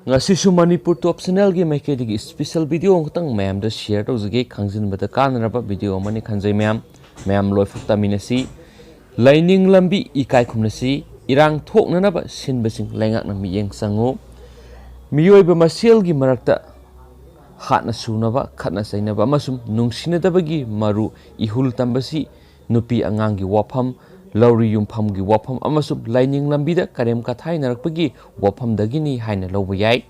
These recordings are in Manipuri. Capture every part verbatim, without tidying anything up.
ꯉꯁꯤꯁꯨ ꯃꯅꯤꯄꯨꯔ ꯇꯣꯞ ꯆꯦꯅꯦꯜꯒꯤ ꯃꯥꯏꯀꯩꯗꯒꯤ ꯏꯁꯄꯤꯁꯦꯜ ꯚꯤꯗꯤꯑꯣ ꯑꯃꯈꯛꯇꯪ ꯃꯌꯥꯝꯗ ꯁꯤꯌꯔ ꯇꯧꯖꯒꯦ꯫ ꯈꯪꯖꯤꯟꯕꯗ ꯀꯥꯟꯅꯔꯕ ꯚꯤꯗꯤꯑꯣ ꯑꯃꯅꯤ ꯈꯟꯖꯩ꯫ ꯃꯌꯥꯝ ꯃꯌꯥꯝ ꯂꯣꯏꯐꯥꯎ ꯇꯥꯃꯤꯟꯅꯁꯤ꯫ ꯂꯥꯏꯅꯤꯡ ꯂꯝꯕꯤ ꯏꯀꯥꯏ ꯈꯨꯝꯅꯁꯤ꯫ ꯏꯔꯥꯡ ꯊꯣꯛꯅꯅꯕ ꯁꯤꯟꯕꯁꯤꯡ ꯂꯩꯉꯥꯛꯅ ꯃꯤꯠꯌꯦꯡ ꯆꯪꯉꯨ꯫ ꯃꯤꯑꯣꯏꯕ ꯃꯁꯦꯜꯒꯤ ꯃꯔꯛꯇ ꯍꯥꯠꯅ ꯁꯨꯅꯕ, ꯈꯠꯅ ꯆꯩꯅꯕ ꯑꯃꯁꯨꯡ ꯅꯨꯡꯁꯤꯅꯗꯕꯒꯤ ꯃꯔꯨ ꯏꯍꯨꯜ ꯇꯝꯕꯁꯤ ꯅꯨꯄꯤ ꯑꯉꯥꯡꯒꯤ ꯋꯥꯐꯝ, ꯂꯧꯔꯤ ꯌꯨꯝꯐꯝꯒꯤ ꯋꯥꯐꯝ ꯑꯃꯁꯨꯡ ꯂꯥꯏꯅꯤꯡ ꯂꯝꯕꯤꯗ ꯀꯔꯦꯝ ꯀꯊꯥꯏꯅꯔꯛꯄꯒꯤ ꯋꯥꯐꯝꯗꯒꯤꯅꯤ ꯍꯥꯏꯅ ꯂꯧꯕ ꯌꯥꯏ꯫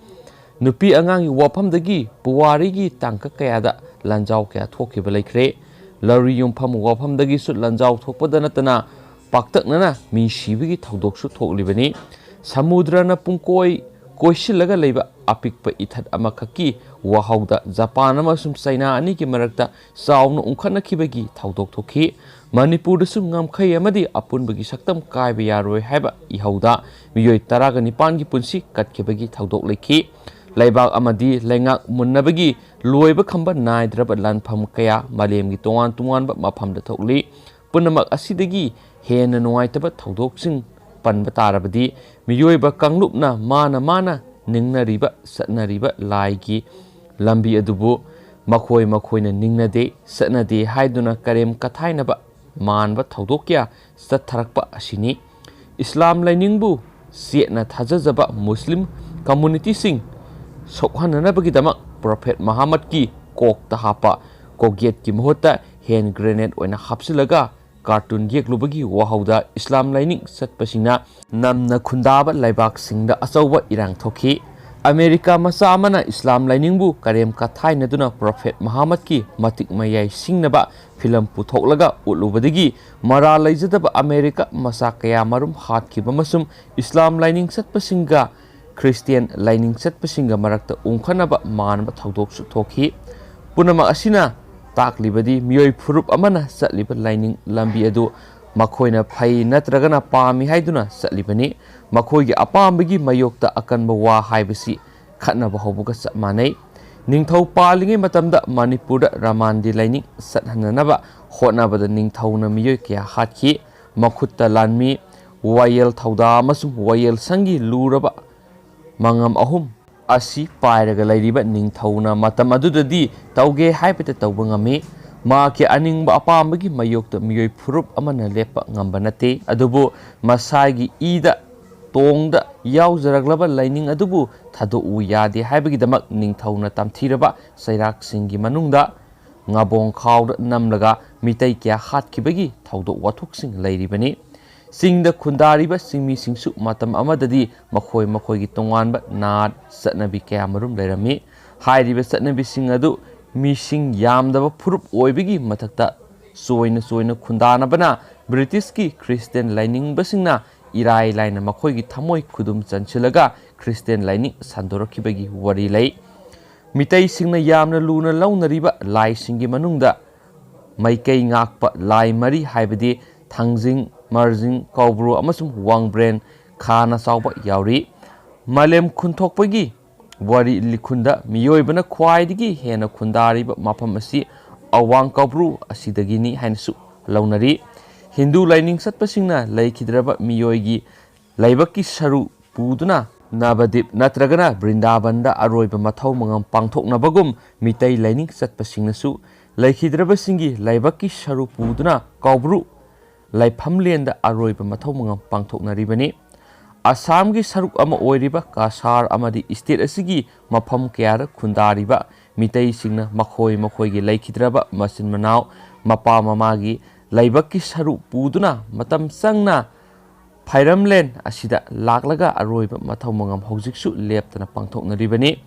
ꯅꯨꯄꯤ ꯑꯉꯥꯡꯒꯤ ꯋꯥꯐꯝꯗꯒꯤ ꯄꯨꯋꯥꯔꯤꯒꯤ ꯇꯥꯡꯀꯛ ꯀꯌꯥꯗ ꯂꯥꯟꯖꯥꯎ ꯀꯌꯥ ꯊꯣꯛꯈꯤꯕ ꯂꯩꯈ꯭ꯔꯦ꯫ ꯂꯧꯔꯤ ꯌꯨꯝꯐꯝ ꯋꯥꯐꯝꯗꯒꯤꯁꯨ ꯂꯥꯟꯖꯥꯎ ꯊꯣꯛꯄꯗ ꯅꯠꯇꯅ ꯄꯥꯛꯇꯛꯅꯅ ꯃꯤ ꯁꯤꯕꯒꯤ ꯊꯧꯗꯣꯛꯁꯨ ꯊꯣꯛꯂꯤꯕꯅꯤ꯫ ꯁꯃꯨꯗ꯭ꯔꯅ ꯄꯨꯡꯀꯣꯏ ꯀꯣꯏꯁꯤꯜꯂꯒ ꯂꯩꯕ ꯑꯄꯤꯛꯄ ꯏꯊꯠ ꯑꯃꯈꯛꯀꯤ ꯋꯥꯍꯧꯗ ꯖꯄꯥꯟ ꯑꯃꯁꯨꯡ ꯆꯩꯅꯥ ꯑꯅꯤꯒꯤ ꯃꯔꯛꯇ ꯆꯥꯎꯅ ꯎꯪꯈꯠꯅꯈꯤꯕꯒꯤ ꯊꯧꯗꯣꯛ ꯊꯣꯛꯈꯤ꯫ ꯃꯅꯤꯄꯨꯔꯗꯁꯨ ꯉꯝꯈꯩ ꯑꯃꯗꯤ ꯑꯄꯨꯟꯕꯒꯤ ꯁꯛꯇꯝ ꯀꯥꯏꯕ ꯌꯥꯔꯣꯏ ꯍꯥꯏꯕ ꯏꯍꯧꯗ ꯃꯤꯑꯣꯏ ꯇꯔꯥꯒ ꯅꯤꯄꯥꯟꯒꯤ ꯄꯨꯟꯁꯤ ꯀꯠꯈꯤꯕꯒꯤ ꯊꯧꯗꯣꯛ ꯂꯩꯈꯤ꯫ ꯂꯩꯕꯥꯛ ꯑꯃꯗꯤ ꯂꯩꯉꯥꯛ ꯃꯨꯟꯅꯕꯒꯤ ꯂꯣꯏꯕ ꯈꯝꯕ ꯅꯥꯏꯗ꯭ꯔꯕ ꯂꯥꯟꯐꯝ ꯀꯌꯥ ꯃꯥꯂꯦꯝꯒꯤ ꯇꯣꯉꯥꯟ ꯇꯣꯉꯥꯟꯕ ꯃꯐꯝꯗ ꯊꯣꯛꯂꯤ꯫ ꯄꯨꯝꯅꯃꯛ ꯑꯁꯤꯗꯒꯤ ꯍꯦꯟꯅ ꯅꯨꯡꯉꯥꯏꯇꯕ ꯊꯧꯗꯣꯛꯁꯤꯡ ꯄꯟꯕ ꯇꯥꯔꯕꯗꯤ, ꯃꯤꯑꯣꯏꯕ ꯀꯥꯡꯂꯨꯞꯅ ꯃꯥꯅ ꯃꯥꯅ ꯅꯤꯡꯅꯔꯤꯕ ꯆꯠꯅꯔꯤꯕ ꯂꯥꯏꯒꯤ ꯂꯝꯕꯤ ꯑꯗꯨꯕꯨ ꯃꯈꯣꯏ ꯃꯈꯣꯏꯅ ꯅꯤꯡꯅꯗꯦ, ꯆꯠꯅꯗꯦ ꯍꯥꯏꯗꯨꯅ ꯀꯔꯦꯝ ꯀꯊꯥꯏꯅꯕ ꯃꯥꯟꯕ ꯊꯧꯗꯣꯛ ꯀꯌꯥ ꯆꯠꯊꯔꯛꯄ ꯑꯁꯤꯅꯤ꯫ ꯏꯁꯂꯥꯝ ꯂꯥꯏꯅꯤꯡꯕꯨ ꯆꯦꯠꯅ ꯊꯥꯖꯖꯕ ꯃꯨꯁꯂꯤꯝ ꯀꯝꯃꯨꯅꯤꯇꯤꯁꯤꯡ ꯁꯣꯛꯍꯟꯅꯅꯕꯒꯤꯗꯃꯛ ꯄ꯭ꯔꯣꯐꯦꯠ ꯃꯍꯥꯃꯠꯀꯤ ꯀꯣꯛꯇ ꯍꯥꯞꯄ ꯀꯣꯛꯌꯦꯠꯀꯤ ꯃꯍꯨꯠꯇ ꯍꯦꯟ ꯒ꯭ꯔꯦꯅꯦꯗ ꯑꯣꯏꯅ ꯍꯥꯞꯆꯤꯜꯂꯒ ꯀꯥꯔꯇꯨꯟ ꯌꯦꯛꯂꯨꯕꯒꯤ ꯋꯥꯍꯧꯗ ꯏꯁꯂꯥꯝ ꯂꯥꯏꯅꯤꯡ ꯆꯠꯄꯁꯤꯡꯅ ꯅꯝꯅ ꯈꯨꯟꯗꯥꯕ ꯂꯩꯕꯥꯛꯁꯤꯡꯗ ꯑꯆꯧꯕ ꯏꯔꯥꯡ ꯊꯣꯛꯈꯤ꯫ ꯑꯃꯦꯔꯤꯀꯥ ꯃꯆꯥ ꯑꯃꯅ ꯏꯁꯂꯥꯝ ꯂꯥꯏꯅꯤꯡꯕꯨ ꯀꯔꯦꯝ ꯀꯊꯥꯏꯅꯗꯨꯅ ꯄ꯭ꯔꯣꯐꯦꯠ ꯃꯍꯥꯃꯠꯀꯤ ꯃꯇꯤꯛ ꯃꯌꯥꯏ ꯁꯤꯡꯅꯕ ꯐꯤꯂꯝ ꯄꯨꯊꯣꯛꯂꯒ ꯎꯠꯂꯨꯕꯗꯒꯤ ꯃꯔꯥꯜ ꯂꯩꯖꯗꯕ ꯑꯃꯦꯔꯤꯀꯥ ꯃꯆꯥ ꯀꯌꯥ ꯃꯔꯨꯝ ꯍꯥꯠꯈꯤꯕ ꯑꯃꯁꯨꯡ ꯏꯁꯂꯥꯝ ꯂꯥꯏꯅꯤꯡ ꯆꯠꯄꯁꯤꯡꯒ ꯈ꯭ꯔꯤꯁꯇꯤꯌꯥꯟ ꯂꯥꯏꯅꯤꯡ ꯆꯠꯄꯁꯤꯡꯒ ꯃꯔꯛꯇ ꯎꯪꯈꯠꯅꯕ ꯃꯥꯟꯕ ꯊꯧꯗꯣꯛꯁꯨ ꯊꯣꯛꯈꯤ꯫ ꯄꯨꯝꯅꯃꯛ ꯑꯁꯤꯅ ꯇꯥꯛꯂꯤꯕꯗꯤ ꯃꯤꯑꯣꯏ ꯐꯨꯔꯨꯞ ꯑꯃꯅ ꯆꯠꯂꯤꯕ ꯂꯥꯏꯅꯤꯡ ꯂꯝꯕꯤ ꯑꯗꯨ ꯃꯈꯣꯏꯅ ꯐꯩ ꯅꯠꯇ꯭ꯔꯒꯅ ꯄꯥꯝꯃꯤ ꯍꯥꯏꯗꯨꯅ ꯆꯠꯂꯤꯕꯅꯤ꯫ ꯃꯈꯣꯏꯒꯤ ꯑꯄꯥꯝꯕꯒꯤ ꯃꯥꯌꯣꯛꯇ ꯑꯀꯟꯕ ꯋꯥ ꯍꯥꯏꯕꯁꯤ ꯈꯠꯅꯕ ꯍꯧꯕꯒ ꯆꯞ ꯃꯥꯟꯅꯩ꯫ ꯅꯤꯡꯊꯧ ꯄꯥꯜꯂꯤꯉꯩ ꯃꯇꯝꯗ ꯃꯅꯤꯄꯨꯔꯗ ꯔꯃꯥꯟꯗꯤ ꯂꯥꯏꯅꯤꯡ ꯆꯠꯍꯟꯅꯅꯕ ꯍꯣꯠꯅꯕꯗ ꯅꯤꯡꯊꯧꯅ ꯃꯤꯑꯣꯏ ꯀꯌꯥ ꯍꯥꯠꯈꯤ꯫ ꯃꯈꯨꯠꯇ ꯂꯥꯟꯃꯤ, ꯋꯥꯌꯦꯜ ꯊꯧꯗꯥ ꯑꯃꯁꯨꯡ ꯋꯥꯌꯦꯜ ꯁꯪꯒꯤ ꯂꯨꯔꯕ ꯃꯉꯝ ꯑꯍꯨꯝ ꯑꯁꯤ ꯄꯥꯏꯔꯒ ꯂꯩꯔꯤꯕ ꯅꯤꯡꯊꯧꯅ ꯃꯇꯝ ꯑꯗꯨꯗꯗꯤ ꯇꯧꯒꯦ ꯍꯥꯏꯕꯗ ꯇꯧꯕ ꯉꯝꯃꯤ꯫ ꯃꯍꯥꯛꯀꯤ ꯑꯅꯤꯡꯕ ꯑꯄꯥꯝꯕꯒꯤ ꯃꯥꯌꯣꯛꯇ ꯃꯤꯑꯣꯏ ꯐꯨꯔꯨꯞ ꯑꯃꯅ ꯂꯦꯞꯄ ꯉꯝꯕ ꯅꯠꯇꯦ꯫ ꯑꯗꯨꯕꯨ ꯃꯁꯥꯒꯤ ꯏꯗ ꯇꯣꯡꯗ ꯌꯥꯎꯖꯔꯛꯂꯕ ꯂꯥꯏꯅꯤꯡ ꯑꯗꯨꯕꯨ ꯊꯥꯗꯣꯛꯎ ꯌꯥꯗꯦ ꯍꯥꯏꯕꯒꯤꯗꯃꯛ ꯅꯤꯡꯊꯧꯅ ꯇꯝꯊꯤꯔꯕ ꯆꯩꯔꯥꯛꯁꯤꯡꯒꯤ ꯃꯅꯨꯡꯗ ꯉꯥꯕꯣꯡ ꯈꯥꯎꯗ ꯅꯝꯂꯒ ꯃꯤꯇꯩ ꯀꯌꯥ ꯍꯥꯠꯈꯤꯕꯒꯤ ꯊꯧꯗꯣꯛ ꯋꯥꯊꯣꯛꯁꯤꯡ ꯂꯩꯔꯤꯕꯅꯤ꯫ ꯆꯤꯡꯗ ꯈꯨꯟꯗꯥꯔꯤꯕ ꯆꯤꯡꯃꯤꯁꯤꯡꯁꯨ ꯃꯇꯝ ꯑꯃꯗꯗꯤ ꯃꯈꯣꯏ ꯃꯈꯣꯏꯒꯤ ꯇꯣꯉꯥꯟꯕ ꯅꯥꯠ ꯆꯠꯅꯕꯤ ꯀꯌꯥ ꯃꯔꯨꯝ ꯂꯩꯔꯝꯃꯤ꯫ ꯍꯥꯏꯔꯤꯕ ꯆꯠꯅꯕꯤꯁꯤꯡ ꯑꯗꯨ ꯃꯤꯁꯤꯡ ꯌꯥꯝꯗꯕ ꯐꯨꯔꯨꯞ ꯑꯣꯏꯕꯒꯤ ꯃꯊꯛꯇ ꯆꯣꯏꯅ ꯆꯣꯏꯅ ꯈꯨꯟꯗꯥꯅꯕꯅ ꯕ꯭ꯔꯤꯇꯤꯁꯀꯤ ꯈ꯭ꯔꯤꯁꯇꯤꯌꯥꯟ ꯂꯥꯏꯅꯤꯡꯕꯁꯤꯡꯅ ꯏꯔꯥꯏ ꯂꯥꯏꯅ ꯃꯈꯣꯏꯒꯤ ꯊꯃꯣꯏ ꯈꯨꯗꯨꯝ ꯆꯟꯁꯤꯜꯂꯒ ꯈ꯭ꯔꯤꯁꯇꯤꯌꯥꯟ ꯂꯥꯏꯅꯤꯡ ꯁꯟꯗꯣꯔꯛꯈꯤꯕꯒꯤ ꯋꯥꯔꯤ ꯂꯩ꯫ ꯃꯤꯇꯩꯁꯤꯡꯅ ꯌꯥꯝꯅ ꯂꯨꯅ ꯂꯧꯅꯔꯤꯕ ꯂꯥꯏꯁꯤꯡꯒꯤ ꯃꯅꯨꯡꯗ ꯃꯥꯏꯀꯩ ꯉꯥꯛꯄ ꯂꯥꯏ ꯃꯔꯤ, ꯍꯥꯏꯕꯗꯤ ꯊꯥꯡꯖꯤꯡ, ꯃꯔꯖꯤꯡ, ꯀꯧꯕ꯭ꯔꯨ ꯑꯃꯁꯨꯡ ꯋꯥꯡꯕ꯭ꯔꯦꯟ ꯈꯥꯅ ꯆꯥꯎꯕ ꯌꯥꯎꯔꯤ꯫ ꯃꯥꯂꯦꯝ ꯈꯨꯟꯊꯣꯛꯄꯒꯤ ꯋꯥꯔꯤ ꯂꯤꯈꯨꯟꯗ ꯃꯤꯑꯣꯏꯕꯅ ꯈ꯭ꯋꯥꯏꯗꯒꯤ ꯍꯦꯟꯅ ꯈꯨꯟꯗꯥꯔꯤꯕ ꯃꯐꯝ ꯑꯁꯤ ꯑꯋꯥꯡ ꯀꯧꯕ꯭ꯔꯨ ꯑꯁꯤꯗꯒꯤꯅꯤ ꯍꯥꯏꯅꯁꯨ ꯂꯧꯅꯔꯤ꯫ ꯍꯤꯟꯗꯨ ꯂꯥꯏꯅꯤꯡ ꯆꯠꯄꯁꯤꯡꯅ ꯂꯩꯈꯤꯗ꯭ꯔꯕ ꯃꯤꯑꯣꯏꯒꯤ ꯂꯥꯏꯕꯛꯀꯤ ꯁꯔꯨ ꯄꯨꯗꯨꯅ ꯅꯕꯗꯤꯞ ꯅꯠꯇ꯭ꯔꯒꯅ ꯕ꯭ꯔꯤꯟꯗꯥꯕꯟꯗ ꯑꯔꯣꯏꯕ ꯃꯊꯧ ꯃꯉꯝ ꯄꯥꯡꯊꯣꯛꯅꯕꯒꯨꯝ, ꯃꯤꯇꯩ ꯂꯥꯏꯅꯤꯡ ꯆꯠꯄꯁꯤꯡꯅꯁꯨ ꯂꯩꯈꯤꯗ꯭ꯔꯕꯁꯤꯡꯒꯤ ꯂꯥꯏꯕꯛꯀꯤ ꯁꯔꯨ ꯄꯨꯗꯨꯅ ꯀꯧꯕ꯭ꯔꯨ ꯂꯥꯏꯐꯝꯂꯦꯟꯗ ꯑꯔꯣꯏꯕ ꯃꯊꯧ ꯃꯉꯝ ꯄꯥꯡꯊꯣꯛꯅꯔꯤꯕꯅꯤ꯫ ꯑꯁꯥꯝꯒꯤ ꯁꯔꯨꯛ ꯑꯃ ꯑꯣꯏꯔꯤꯕ ꯀꯁꯥꯔ ꯑꯃꯗꯤ ꯏꯁꯇꯦꯠ ꯑꯁꯤꯒꯤ ꯃꯐꯝ ꯀꯌꯥꯗ ꯈꯨꯟꯗꯥꯔꯤꯕ ꯃꯤꯇꯩꯁꯤꯡꯅ ꯃꯈꯣꯏ ꯃꯈꯣꯏꯒꯤ ꯂꯩꯈꯤꯗ꯭ꯔꯕ ꯃꯆꯤꯟ ꯃꯅꯥꯎ, ꯃꯄꯥ ꯃꯃꯥꯒꯤ ꯂꯥꯏꯕꯛꯀꯤ ꯁꯔꯨ ꯄꯨꯗꯨꯅ ꯃꯇꯝ ꯆꯪꯅ ꯐꯥꯏꯔꯝꯂꯦꯟ ꯑꯁꯤꯗ ꯂꯥꯛꯂꯒ ꯑꯔꯣꯏꯕ ꯃꯊꯧ ꯃꯉꯝ ꯍꯧꯖꯤꯛꯁꯨ ꯂꯦꯞꯇꯅ ꯄꯥꯡꯊꯣꯛꯅꯔꯤꯕꯅꯤ꯫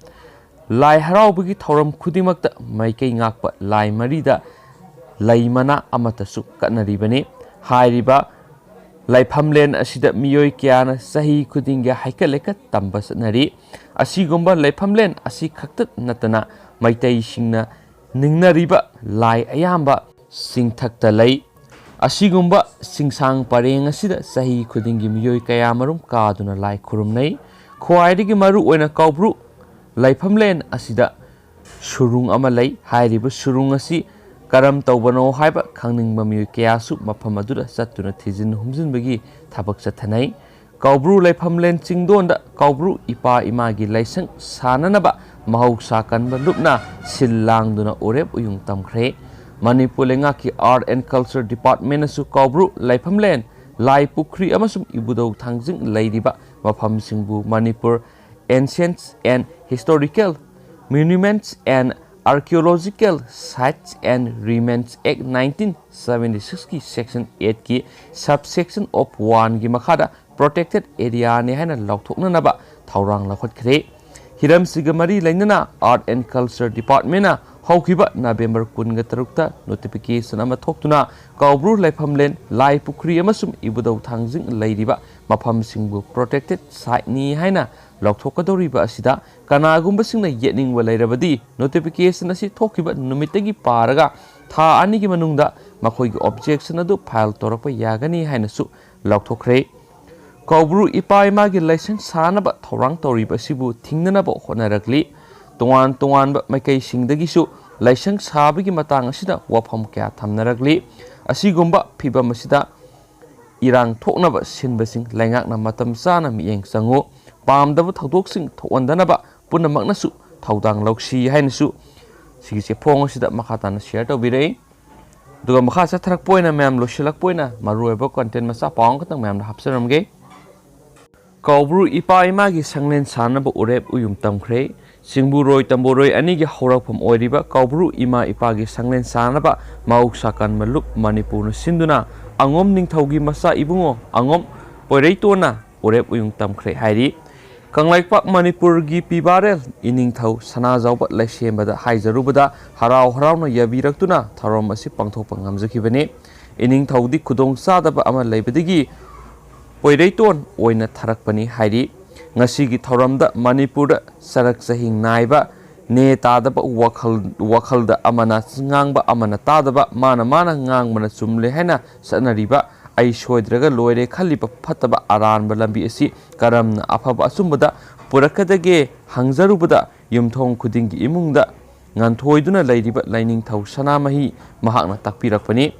ꯂꯥꯏ ꯍꯔꯥꯎꯕꯒꯤ ꯊꯧꯔꯝ ꯈꯨꯗꯤꯡꯃꯛꯇ ꯃꯥꯏꯀꯩ ꯉꯥꯛꯄ ꯂꯥꯏ ꯃꯔꯤꯗ ꯂꯩ ꯃꯅꯥ ꯑꯃꯠꯇꯁꯨ ꯀꯠꯅꯔꯤꯕꯅꯤ꯫ ꯍꯥꯏꯔꯤꯕ ꯂꯥꯏꯐꯝꯂꯦꯟ ꯑꯁꯤꯗ ꯃꯤꯑꯣꯏ ꯀꯌꯥꯅ ꯆꯍꯤ ꯈꯨꯗꯤꯡꯒꯤ ꯍꯩꯀꯠ ꯂꯩꯀꯠ ꯇꯝꯕ ꯆꯠꯅꯔꯤ꯫ ꯑꯁꯤꯒꯨꯝꯕ ꯂꯥꯏꯐꯝꯂꯦꯟ ꯑꯁꯤ ꯈꯛꯇ ꯅꯠꯇꯅ ꯃꯩꯇꯩꯁꯤꯡꯅ ꯅꯤꯡꯅꯔꯤꯕ ꯂꯥꯏ ꯑꯌꯥꯝꯕ ꯆꯤꯡꯊꯛꯇ ꯂꯩ꯫ ꯑꯁꯤꯒꯨꯝꯕ ꯆꯤꯡꯁꯥꯡ ꯄꯔꯦꯡ ꯑꯁꯤꯗ ꯆꯍꯤ ꯈꯨꯗꯤꯡꯒꯤ ꯃꯤꯑꯣꯏ ꯀꯌꯥꯃꯔꯨꯝ ꯀꯥꯗꯨꯅ ꯂꯥꯏ ꯈꯨꯔꯨꯝꯅꯩ꯫ ꯈ꯭ꯋꯥꯏꯗꯒꯤ ꯃꯔꯨ ꯑꯣꯏꯅ ꯀꯧꯕ꯭ꯔꯨ ꯂꯥꯏꯐꯝꯂꯦꯟ ꯑꯁꯤꯗ ꯁꯨꯔꯨꯡ ꯑꯃ ꯂꯩ꯫ ꯍꯥꯏꯔꯤꯕ ꯁꯨꯔꯨꯡ ꯑꯁꯤ ꯀꯔꯝ ꯇꯧꯕꯅꯣ ꯍꯥꯏꯕ ꯈꯪꯅꯤꯡꯕ ꯃꯤꯑꯣꯏ ꯀꯌꯥꯁꯨ ꯃꯐꯝ ꯑꯗꯨꯗ ꯆꯠꯇꯨꯅ ꯊꯤꯖꯤꯟ ꯍꯨꯝꯖꯤꯟꯕꯒꯤ ꯊꯕꯛ ꯆꯠꯊꯅꯩ꯫ ꯀꯧꯕ꯭ꯔꯨ ꯂꯩꯐꯝꯂꯦꯟ ꯆꯤꯡꯗꯣꯟꯗ ꯀꯧꯕ꯭ꯔꯨ ꯏꯄꯥ ꯏꯃꯥꯒꯤ ꯂꯥꯏꯁꯪ ꯁꯥꯅꯅꯕ ꯃꯍꯧꯁꯥ ꯀꯟꯕ ꯂꯨꯞꯅ ꯁꯤꯜ ꯂꯥꯡꯗꯨꯅ ꯎꯔꯦꯞ ꯎꯌꯨꯡ ꯇꯝꯈ꯭ꯔꯦ꯫ ꯃꯅꯤꯄꯨꯔ ꯂꯩꯉꯥꯛꯀꯤ Art and Culture Departmentꯅꯁꯨ ꯀꯧꯕ꯭ꯔꯨ ꯂꯩꯐꯝꯂꯦꯟ, ꯂꯥꯏ ꯄꯨꯈ꯭ꯔꯤ ꯑꯃꯁꯨꯡ ꯏꯕꯨꯙꯧ ꯊꯥꯡꯖꯤꯡ ꯂꯩꯔꯤꯕ ꯃꯐꯝꯁꯤꯡꯕꯨ Manipur Ancient and Historical Monuments and Archaeological Sites and Remains Act nineteen seventy sixꯀꯤ Section eightꯀꯤ Subsection of oneꯒꯤ ꯃꯈꯥꯗ Protected Areaꯅꯤ ꯍꯥꯏꯅ ꯂꯥꯎꯊꯣꯛꯅꯅꯕ ꯊꯧꯔꯥꯡ ꯂꯧꯈꯠꯈ꯭ꯔꯦ꯫ ꯍꯤꯔꯝꯁꯤꯒ ꯃꯔꯤ ꯂꯩꯅꯅ Art and Culture Departmentꯅ ꯍꯧꯈꯤꯕ November ꯀꯨꯟꯒ ꯇꯔꯨꯛꯇ notification ꯑꯃ ꯊꯣꯛꯇꯨꯅ ꯀꯧꯕ꯭ꯔꯨ ꯂꯩꯐꯝꯂꯦꯟ, ꯂꯥꯏ ꯄꯨꯈ꯭ꯔꯤ ꯑꯃꯁꯨꯡ ꯏꯕꯨꯙꯧ ꯊꯥꯡꯖꯤꯡ ꯂꯩꯔꯤꯕ ꯃꯐꯝꯁꯤꯡꯕꯨ Protected Siteꯅꯤ ꯍꯥꯏꯅ ꯂꯥꯎꯊꯣꯛꯀꯗꯧꯔꯤꯕ ꯑꯁꯤꯗ ꯀꯅꯥꯒꯨꯝꯕꯁꯤꯡꯅ ꯌꯦꯠꯅꯤꯡꯕ ꯂꯩꯔꯕꯗꯤ notification ꯑꯁꯤ ꯊꯣꯛꯈꯤꯕ ꯅꯨꯃꯤꯠꯇꯒꯤ ꯄꯥꯔꯒ ꯊꯥ ꯑꯅꯤꯒꯤ ꯃꯅꯨꯡꯗ ꯃꯈꯣꯏꯒꯤ objection ꯑꯗꯨ file ꯇꯧꯔꯛꯄ ꯌꯥꯒꯅꯤ ꯍꯥꯏꯅꯁꯨ ꯂꯥꯎꯊꯣꯛꯈ꯭ꯔꯦ꯫ ꯀꯧꯕ꯭ꯔꯨ ꯏꯄꯥ ꯏꯃꯥꯒꯤ ꯂꯥꯏꯁꯪ ꯁꯥꯅꯕ ꯊꯧꯔꯥꯡ ꯇꯧꯔꯤꯕ ꯑꯁꯤꯕꯨ ꯊꯤꯡꯅꯅꯕ ꯍꯣꯠꯅꯔꯛꯂꯤ꯫ ꯇꯣꯉꯥꯟ ꯇꯣꯉꯥꯟꯕ ꯃꯥꯏꯀꯩꯁꯤꯡꯗꯒꯤꯁꯨ ꯂꯥꯏꯁꯪ ꯁꯥꯕꯒꯤ ꯃꯇꯥꯡ ꯑꯁꯤꯗ ꯋꯥꯐꯝ ꯀꯌꯥ ꯊꯝꯅꯔꯛꯂꯤ꯫ ꯑꯁꯤꯒꯨꯝꯕ ꯐꯤꯚꯝ ꯑꯁꯤꯗ ꯏꯔꯥꯡ ꯊꯣꯛꯅꯕ ꯁꯤꯟꯕꯁꯤꯡ ꯂꯩꯉꯥꯛꯅ ꯃꯇꯝ ꯆꯥꯅ ꯃꯤꯠꯌꯦꯡ ꯆꯪꯉꯨ꯫ ꯄꯥꯝꯗꯕ ꯊꯧꯗꯣꯛꯁꯤꯡ ꯊꯣꯛꯍꯟꯗꯅꯕ ꯄꯨꯝꯅꯃꯛꯅꯁꯨ ꯊꯧꯗꯥꯡ ꯂꯧꯁꯤ ꯍꯥꯏꯅꯁꯨ ꯁꯤꯒꯤ ꯆꯦꯐꯣꯡ ꯑꯁꯤꯗ ꯃꯈꯥ ꯇꯥꯅ share ꯇꯧꯕꯤꯔꯛꯏ꯫ ꯑꯗꯨꯒ ꯃꯈꯥ ꯆꯠꯊꯔꯛꯄ ꯑꯣꯏꯅ ꯃꯌꯥꯝ ꯂꯣꯏꯁꯤꯜꯂꯛꯄ ꯑꯣꯏꯅ ꯃꯔꯨꯑꯣꯏꯕ content ꯃꯆꯥ ꯄꯥꯎ ꯑꯃꯈꯛꯇꯪ ꯃꯌꯥꯝꯗ ꯍꯥꯞꯆꯔꯝꯒꯦ꯫ ꯀꯧꯕ꯭ꯔꯨ ꯏꯄꯥ ꯏꯃꯥꯒꯤ ꯁꯪꯂꯦꯟ ꯁꯥꯅꯕ ꯎꯔꯦꯞ ꯎꯌꯨꯝ ꯇꯝꯈ꯭ꯔꯦ꯫ ꯆꯤꯡꯕꯨꯔꯣꯏ ꯇꯝꯕꯨꯔꯣꯏ ꯑꯅꯤꯒꯤ ꯍꯧꯔꯛꯐꯝ ꯑꯣꯏꯔꯤꯕ ꯀꯧꯕ꯭ꯔꯨ ꯏꯃꯥ ꯏꯄꯥꯒꯤ ꯁꯪꯂꯦꯟ ꯁꯥꯅꯕ ꯃꯍꯧꯁꯥ ꯀꯟꯕ ꯂꯨꯞ ꯃꯅꯤꯄꯨꯔꯅ ꯁꯤꯟꯗꯨꯅ ꯑꯉꯣꯝ ꯅꯤꯡꯊꯧꯒꯤ ꯃꯆꯥ ꯏꯕꯨꯡꯉꯣ ꯑꯉꯣꯝ ꯄꯣꯏꯔꯩꯇꯣꯟꯅ ꯎꯔꯦꯞ ꯎꯌꯨꯡ ꯇꯝꯈ꯭ꯔꯦ ꯍꯥꯏꯔꯤ꯫ ꯀꯪꯂꯩꯄꯥꯛ ꯃꯅꯤꯄꯨꯔꯒꯤ ꯄꯤꯕꯥꯔꯦꯜ ꯏꯅꯤꯡꯊꯧ ꯁꯅꯥꯖꯥꯎꯕ ꯂꯩꯁꯦꯝꯕꯗ ꯍꯥꯏꯖꯔꯨꯕꯗ ꯍꯔꯥꯎ ꯍꯔꯥꯎꯅ ꯌꯥꯕꯤꯔꯛꯇꯨꯅ ꯊꯧꯔꯝ ꯑꯁꯤ ꯄꯥꯡꯊꯣꯛꯄ ꯉꯝꯖꯈꯤꯕꯅꯤ꯫ ꯏꯅꯤꯡꯊꯧꯗꯤ ꯈꯨꯗꯣꯡ ꯆꯥꯗꯕ ꯑꯃ ꯂꯩꯕꯗꯒꯤ ꯄꯣꯏꯔꯩꯇꯣꯟ ꯑꯣꯏꯅ ꯊꯥꯔꯛꯄꯅꯤ ꯍꯥꯏꯔꯤ꯫ ꯉꯁꯤꯒꯤ ꯊꯧꯔꯝꯗ ꯃꯅꯤꯄꯨꯔꯗ ꯆꯔꯛ ꯆꯍꯤꯡ ꯅꯥꯏꯕ, ꯅꯦ ꯇꯥꯗꯕ ꯋꯥꯈꯜ, ꯋꯥꯈꯜꯗ ꯑꯃꯅ ꯉꯥꯡꯕ ꯑꯃꯅ ꯇꯥꯗꯕ, ꯃꯥꯅ ꯃꯥꯅ ꯉꯥꯡꯕꯅ ꯆꯨꯝꯂꯦ ꯍꯥꯏꯅ ꯆꯠꯅꯔꯤꯕ, ꯑꯩ ꯁꯣꯏꯗ꯭ꯔꯒ ꯂꯣꯏꯔꯦ ꯈꯜꯂꯤꯕ ꯐꯠꯇꯕ ꯑꯔꯥꯟꯕ ꯂꯝꯕꯤ ꯑꯁꯤ ꯀꯔꯝꯅ ꯑꯐꯕ ꯑꯆꯨꯝꯕꯗ ꯄꯨꯔꯛꯀꯗꯒꯦ ꯍꯪꯖꯔꯨꯕꯗ ꯌꯨꯝꯊꯣꯡ ꯈꯨꯗꯤꯡꯒꯤ ꯏꯃꯨꯡꯗ ꯉꯟꯊꯣꯏꯗꯨꯅ ꯂꯩꯔꯤꯕ ꯂꯥꯏꯅꯤꯡꯊꯧ ꯁꯅꯥꯃꯍꯤ ꯃꯍꯥꯛꯅ ꯇꯥꯛꯄꯤꯔꯛꯄꯅꯤ꯫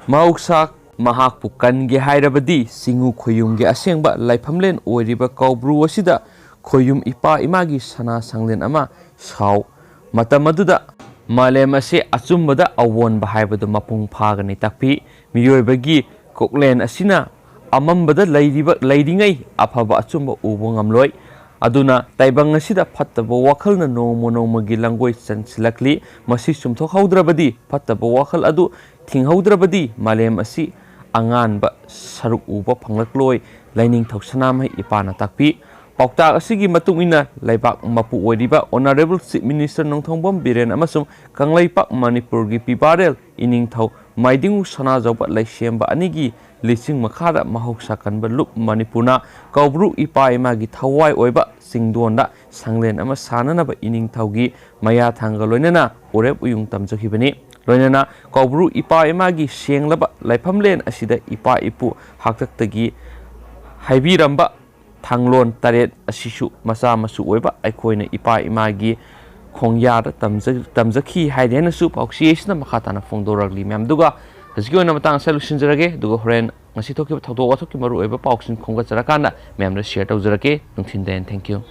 ꯃꯍꯧꯁꯥ ꯃꯍꯥꯛꯄꯨ ꯀꯟꯒꯦ ꯍꯥꯏꯔꯕꯗꯤ ꯆꯤꯡꯉꯨ ꯈꯣꯌꯨꯝꯒꯤ ꯑꯁꯦꯡꯕ ꯂꯥꯏꯐꯝꯂꯦꯟ ꯑꯣꯏꯔꯤꯕ ꯀꯧꯕ꯭ꯔꯨ ꯑꯁꯤꯗ ꯈꯣꯌꯨꯝ ꯏꯄꯥ ꯏꯃꯥꯒꯤ ꯁꯅꯥ ꯁꯪꯂꯦꯟ ꯑꯃ ꯁꯥꯎ꯫ ꯃꯇꯝ ꯑꯗꯨꯗ ꯃꯥꯂꯦꯝ ꯑꯁꯤ ꯑꯆꯨꯝꯕꯗ ꯑꯑꯣꯟꯕ ꯍꯥꯏꯕꯗꯨ ꯃꯄꯨꯡ ꯐꯥꯒꯅꯤ ꯇꯥꯛꯄꯤ꯫ ꯃꯤꯑꯣꯏꯕꯒꯤ ꯀꯣꯛꯂꯦꯟ ꯑꯁꯤꯅ ꯑꯃꯝꯕꯗ ꯂꯩꯔꯤꯕ, ꯂꯩꯔꯤꯉꯩ ꯑꯐꯕ ꯑꯆꯨꯝꯕ ꯎꯕ ꯉꯝꯂꯣꯏ꯫ ꯑꯗꯨꯅ ꯇꯥꯏꯕꯪ ꯑꯁꯤꯗ ꯐꯠꯇꯕ ꯋꯥꯈꯜꯅ ꯅꯣꯡꯃ ꯅꯣꯡꯃꯒꯤ ꯂꯪꯒꯣꯏ ꯆꯟꯁꯤꯜꯂꯛꯂꯤ꯫ ꯃꯁꯤ ꯆꯨꯝꯊꯣꯛꯍꯧꯗ꯭ꯔꯕꯗꯤ, ꯐꯠꯇꯕ ꯋꯥꯈꯜ ꯑꯗꯨ ꯊꯤꯡꯍꯧꯗ꯭ꯔꯕꯗꯤ ꯃꯥꯂꯦꯝ ꯑꯁꯤ ꯑꯉꯥꯟꯕ ꯁꯔꯨꯛ ꯎꯕ ꯐꯪꯂꯛꯂꯣꯏ꯫ ꯂꯥꯏꯅꯤꯡꯊꯧ ꯁꯅꯥꯃꯍꯤ ꯏꯄꯥꯅ ꯇꯥꯛꯄꯤ꯫ ꯄꯥꯎꯇꯥꯛ ꯑꯁꯤꯒꯤ ꯃꯇꯨꯡ ꯏꯟꯅ ꯂꯩꯕꯥꯛ ꯃꯄꯨ ꯑꯣꯏꯔꯤꯕ Honourable Chief Minister ꯅꯣꯡꯊꯣꯡꯕꯝ ꯕꯤꯔꯦꯟ ꯑꯃꯁꯨꯡ ꯀꯪꯂꯩꯄꯥꯛ ꯃꯅꯤꯄꯨꯔꯒꯤ ꯄꯤꯕꯥꯔꯦꯜ ꯏꯅꯤꯡꯊꯧ ꯃꯥꯏꯗꯤꯡꯉꯨ ꯁꯅꯥꯖꯥꯎꯕ ꯂꯩꯁꯦꯝꯕ ꯑꯅꯤꯒꯤ ꯂꯤꯆꯤꯡ ꯃꯈꯥꯗ ꯃꯍꯧꯁꯥ ꯀꯟꯕ ꯂꯨꯞ ꯃꯅꯤꯄꯨꯔꯅ ꯀꯧꯕ꯭ꯔꯨ ꯏꯄꯥ ꯏꯃꯥꯒꯤ ꯊꯋꯥꯏ ꯑꯣꯏꯕ ꯆꯤꯡꯗꯣꯟꯗ ꯁꯪꯂꯦꯟ ꯑꯃ ꯁꯥꯅꯅꯕ ꯏꯅꯤꯡꯊꯧꯒꯤ ꯃꯌꯥ ꯊꯥꯡꯒ ꯂꯣꯏꯅꯅ ꯎꯔꯦꯞ ꯎꯌꯨꯡ ꯇꯝꯖꯈꯤꯕꯅꯤ꯫ ꯂꯣꯏꯅꯅ ꯀꯧꯕ꯭ꯔꯨ ꯏꯄꯥ ꯏꯃꯥꯒꯤ ꯁꯦꯡꯂꯕ ꯂꯥꯏꯐꯝꯂꯦꯟ ꯑꯁꯤꯗ ꯏꯄꯥ ꯏꯄꯨ ꯍꯥꯛꯇꯛꯇꯒꯤ ꯍꯥꯏꯕꯤꯔꯝꯕ ꯊꯥꯡꯂꯣꯟ ꯇꯔꯦꯠ ꯑꯁꯤꯁꯨ ꯃꯆꯥ ꯃꯁꯨ ꯑꯣꯏꯕ ꯑꯩꯈꯣꯏꯅ ꯏꯄꯥ ꯏꯃꯥꯒꯤ ꯈꯣꯡꯌꯥꯗ ꯇꯝꯖ-, ꯇꯝꯖꯈꯤ ꯍꯥꯏꯗꯦꯅꯁꯨ ꯄꯥꯎꯆꯦ ꯑꯁꯤꯅ ꯃꯈꯥ ꯇꯥꯅ ꯐꯣꯡꯗꯣꯔꯛꯂꯤ꯫ ꯃꯌꯥꯝꯗꯨꯒ ꯍꯧꯖꯤꯛꯀꯤ ꯑꯣꯏꯅ ꯃꯇꯥꯡ ꯑꯁꯤꯗ ꯂꯣꯏꯁꯤꯟꯖꯔꯒꯦ, ꯑꯗꯨꯒ ꯍꯣꯔꯦꯟ ꯉꯁꯤ ꯊꯣꯛꯈꯤꯕ ꯊꯧꯗꯣꯛ ꯋꯥꯊꯣꯛꯀꯤ ꯃꯔꯨꯑꯣꯏꯕ ꯄꯥꯎꯁꯤꯡ ꯈꯣꯝꯒꯠꯆꯔꯀꯥꯟꯗ ꯃꯌꯥꯝꯗ share ꯇꯧꯖꯔꯛꯀꯦ꯫ ꯅꯨꯡꯊꯤꯟꯗ ꯍꯦꯟꯅ thank you꯫